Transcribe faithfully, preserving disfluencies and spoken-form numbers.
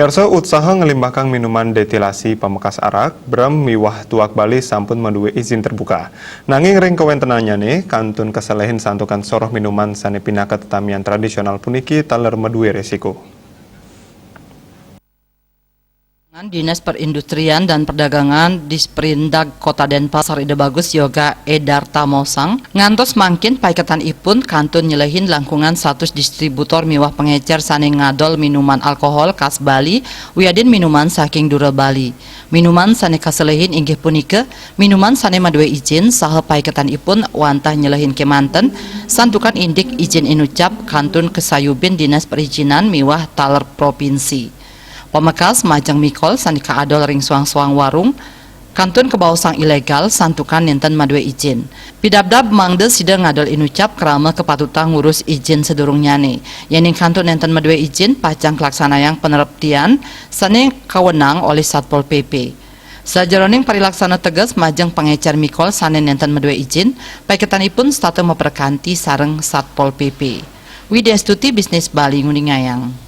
Pirsa, utsaha nglimbakang minuman destilasi pamekas arak, brem miwah tuak Bali sampun madué izin terbuka. Nanging ring kawéntenannyané, kantun kaselehin santukan soroh minuman sané pinaka tetamian tradisional puniki taler madué resiko. Dinas Perindustrian dan Perdagangan Disperindag Kota Denpasar Ida Bagus Yoga Edarta Mosang, ngantos mangkin paiketanipun kantun nyelehin langkungan satus distributor miwah pangécér sané ngadol minuman alkohol khas Bali wiadin minuman saking dura Bali. Minuman sané kaselehin inggih punika minuman sané madué ijin saha paiketanipun wantah nyelehin kémanten, santukan indik ijin inucap kantun kasayubin Dinas Perizinan miwah taler propinsi. Pamekas majeng mikol sané kaadol ring soang-soang warung, kantun kabaosang ilegal santukan nénten madué ijin. Pidabdab mangda sida ngadol inucap krama kapatutang ngurus ijin sadurungnyané. Yéning kantun nénten madué ijin, pacang kalaksanayang panereptian sané kawenang olih Satpol P P. Sajeroning parilaksana teges majeng pangécér mikol sané nénten madué ijin, paiketanipun setata maprekanti sareng Satpol P P. Widya Stuti, Bisnis Bali, nguningayang.